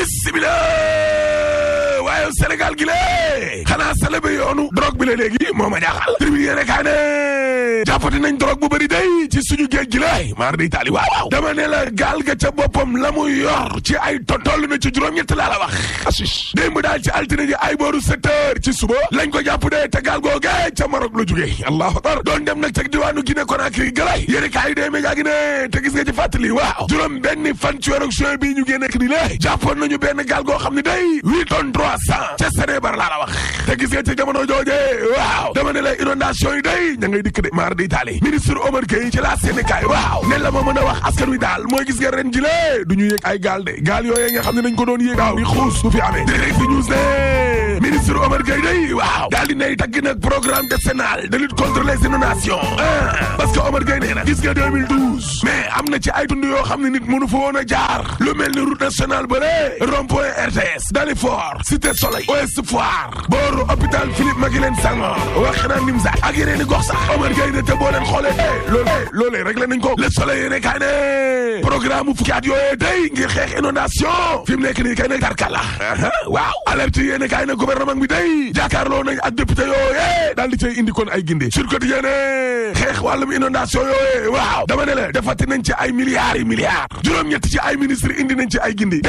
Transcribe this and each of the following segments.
bismillah waaye Sénégal gi lée xanaa sale ba yoonu drogue bi la léegi moo ma jaaxal tribune yéene kaay ne jàppati nañ drogue bu bëri day ci suñu géej gi lay maar day taali waaw dama ne la gaal ga ca boppam la mu yor ci ay toll na ci juróom-ñett laa la wax asus démb daal ci altine ji ay booru 7 heures ci suba lañ ko jàpp de te gaal googe ca Maroc la jógee allahu akbar doon dem nag teg diwaanu Guinée Conakry galay yéene kaay dee média gi ne te gis nga ci fàttali waaw juróom benn fan ci weeru juin bii ñu génne ni lée jàppoon nañu benn gaal goo xam ne day 8 tonnes 300 ca Sénébar laa la wax te gis nga ci jamono jooje waaw dama ne la inondation yi day ña ngay dikk de maar di taali ministre Omar Gueye ci la Sénégal waaw ne la ma mën a wax askan wi daal mooy gis nga ren ji lee du ñu yéeg ay gaal de gaal yooyee nga xam ne nañ ko doon yéeg waaw di xuus du fi amee direct news ne ministre Omar Gueye day waaw daal di nay tagg nag programme décennal de lutte contre les inondations parce que Omar Gueye nee na gis nga 2012 mais am na ci ay tund yoo xam ne nit mënu fa woon a jaar lu mel ni route nationale ba re rond-point RTS Dalifort Cité Soleil Ouest Foire booru hôpital Philippe Maguilène Senghor Wakhinane Nimzatt ak yeneen i gox sax Omar Gueye ne te boo leen xoolee loolee réglé nañ ko Le Soleil yéene kaay ne programme fukki at yooyee day ngir xeex inondation fi mu nekk nii kay ne tarkala waaw alerte yéene kaay ne gouvernement bi day jàkkaarloo nañ ak député yooyee daal di cay indi kon ay ginde sur quotidien ne xeex wàllum inondation yooyee waaw dama ne la defati nañ ci ay milliards yi milliards juróom-ñetti ci ay ministre indi nañ ci ay gindi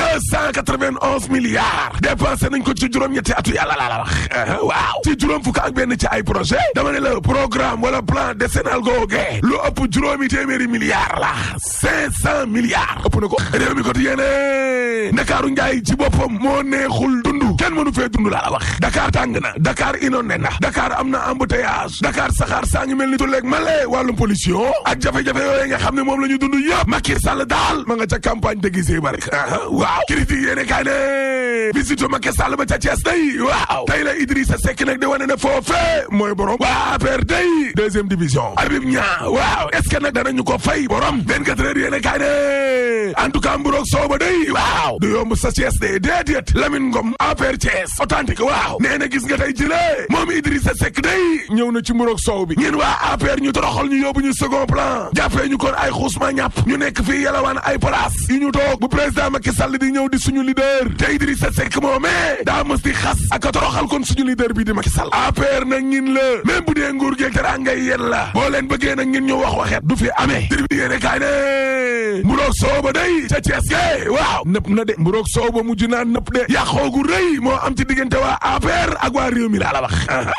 291 milliards dépensé nañ ko ci juróom-ñetti atu yàlla laa la wax waaw ci juróom fukk ak benn ci ay projet dama ne la programme wala plan décennal googe lu ëpp juróomi téeméeri milliards la 500 milliards ëpp na ko réew mi ko ti yéene Ndakaaru njaay ci boppam moo neexul dund kenn mënu fee dund laa la wax Dakar tàng na Dakar inondé na Dakar am na embouteillage Dakar saxaar saa ngi mel ni tulleeg male wàllum pollution ak jafe-jafe yooyu nga xam ne moom la ñu dund yëpp Macky Sall daal ma nga ca campagne déguisée ba rek waaw critique yéene kaay ne visite Macky Sall ba ca Thiès day waaw tey la Idrissa Seck nag di wane ne foofee mooy borom waa APR day deuxième division Habib Niang waaw est-ce que nag danañu ko fay borom 24 heures yéene kaay ne en tout cas mburoog soow ba day waaw du yomb sa Thiès de déedéet Lamine Ngom APR Thiès authentique waaw nee na gis nga tey jëlee moom Idrissa Seck day ñëw na ci mburoog soow bi ñeen waa APR ñu toroxal ñu yóbbu ñu second plan jàppee ñu kon ay xuusma ñàpp ñu nekk fii yalawaan ay place yu ñu toog bu président Macky Sall di ñëw di suñu leader te Idrissa Seck moomee daa mës di xas ak a toroxal kon suñu leader bi di Macky Sall APR nag ñin la même bu dee nguur geeg dara ngay yéen la boo leen bëggee nag ñin ñu wax waxet du fi amee dir bi yéene kaay ne mburoog soow ba day ca Thiès ge waaw nëpp na de mburoog soow ba mujj naa nëpp de yàqoogu rëy moo am ci diggante waa APR ak waa réew mi laa la wax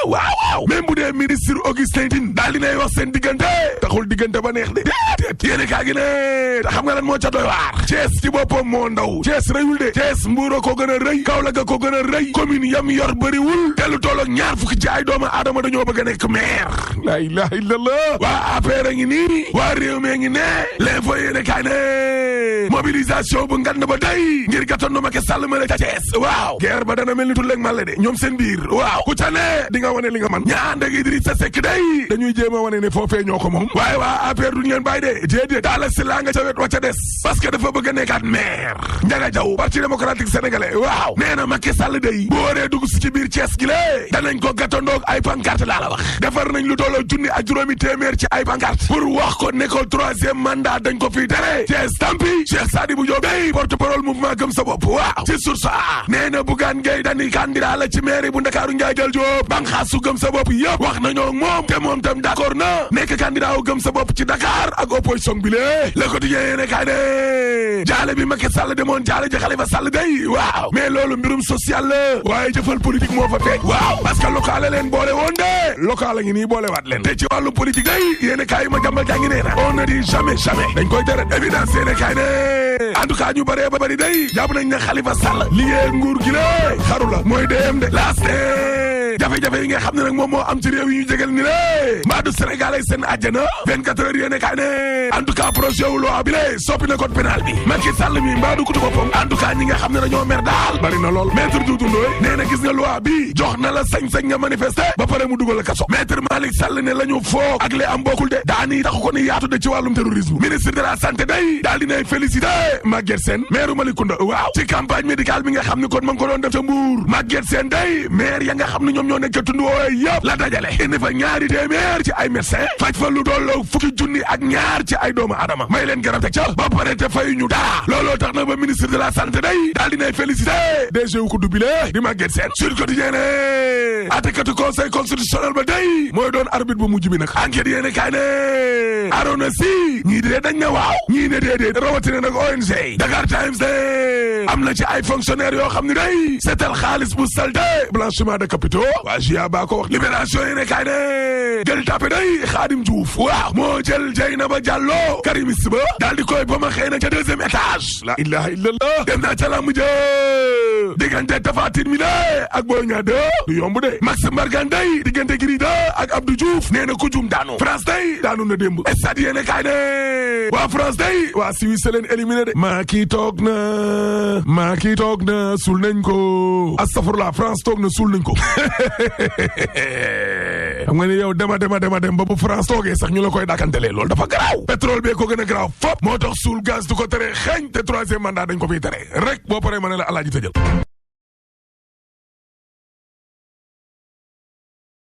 waaw même bu dee ministre Augustin Tine daal dinay wax seen diggante taxul diggante ba neex de déedéet yéene kaa gi ne te xam nga lan moo ca doy waar Thiès ci boppam moo ndaw Thiès rëyul de Thiès Mbuur ko gën a rëy Kaolack ko gën a rëy commune yam yor bëriwul te lu toll ak ñaar fukki ci ay doomu aadama dañoo bëgg a nekk maire la ilaha illallah waa APR a ngi nii waa réew mi ngi ne l'info yéene kaa ne mobilisation bu ngand ba day ngir gàttandu Macky Sall ma la ca Thiès waaw guerre ba dana mel ni tulleeg màlle de ñoom seen biir waaw ku ca ne di nga wane li nga man ñaa ànd ak Idrissa Seck day dañuy jéem a wane ne foofee ñoo ko moom waaye waa APR duñu leen bàyyi de déedéet daala si laa nga ca wet wa ca des parce que dafa bëgg a nekkaat maire Ndiaga Diaw parti démocratique sénégalais waaw nee na Macky Sall day bu waree dugg si ci biir Thiès gi lée danañ ko gàttandoog ay pancarte laa la wax defar nañ lu tolloo junni ak juróomi téeméer ci ay pancarte pour wax ko ne ko 3e mandat dañ ko fii tere Thiès tampi Cheikh Sadibou Diop day porte-parole mouvement gëm sa bopp waaw ci source a nee na Bougane Gueye Dany candidat la ci maire bu Ndakaaru Ndiaye Jël Diop banxaasu gëm sa bopp yëpp wax nañoo moom te moom tam d'accord na nekk candidat wu gëm sa bopp ci Dakar ak opposition bi lee Le Quotidien yéene kaay ne jaale bi Macky Sall demoon jaale ji Khalifa Sall day waaw mais loolu mbirum social la waaye jëfal politique moo fa feeñ waaw parce que local la leen boole woon de local la ngi nii boole waat leen te ci wàllu politique day yéene kaay ma jàmbal jàngi nee na on ne dit jamais dañ koy tere évidence yéene kaay ne en tout cas ñu bëree ba bëri day jàpp nañ ne Khalifa Sall liggéey nguur gi la xaru la mooy dem de laas jafe-jafe yi nga xam ne nag moom moo am ci réew yi ñu jégal ni lé mbaa du Sénégal ay seen àjjana 24 heures yéene kaay ne en tout cas projet wu loi bi lé soppi na code pénal bi Macky Sall mi mbaa du kutu boppam en tout cas ñi nga xam ne dañoo mer daal bari na lool maître Doudou Ndoye nee na gis nga loi bi jox na la sañ-sañ nga manifester ba pare mu dugal la kaso maître Malick Sall ne la ñu foog ak li am bokkul de daani taxu ko ni yaatu de ci wàllum terrorisme ministre de la santé day daal dinay félicité Maguette Sène maire Malicounda waaw ci campagne médicale bi nga xam ne kon ma ngi ko doon def ca Mbour Maguette Sène day maire ya nga xam ne ñoom ñoo nekk ca tund woowe yëpp la dajale indi fa ñaari téeméer ci ay médecin faj fa lu dolloo fukki junni ak ñaar ci ay doomu adama may leen garab teg ca ba pare te fay ñu dara looloo tax na ba ministre de la santé day daal dinay félicité DG wu ko dubile di Maguette Sène sur quotidien ne atekatu conseil constitutionnel ba day mooy doon arbitre bu mujj bi nag enquête yéene kaay ne Arona Sy ñii dee dañ ne waaw ñii ne déedéet rawatina nag ONG Dakar Times de am na ci ay fonctionnaires yoo xam ne day seetal xaalis bu salte blanchiment de capitaux waa GIA baa ko wax libération yéene kaay ne jël tapé day Khadim Diouf waaw moo jël Dieynaba Diallo karimiste ba daal di koy ba ma xëy na ca deuxième étage la ilaha illallah dem naa ca lamb ja diggante Tapha Tine mi de ak Boy Niang 2 du yomb de Max Mbargane day diggante Gris 2 ak Abdou Diouf nee na ku jum daanu France day daanu na démb stade yéene kaay ne waa France day waa Suisse leen éliminé de maa kii toog na suul nañ ko astafurlah France toog na suul nañ ko xam nga ni yow dema ba bu France toogee sax ñu la koy dàkkantelee loolu dafa garaaw pétrole bee ko gën a garaaw fop moo tax suul gaz du ko tere xeeñ te troisième mandat dañ ko fiy tere rek boo paree ma ne la alaaji tëjal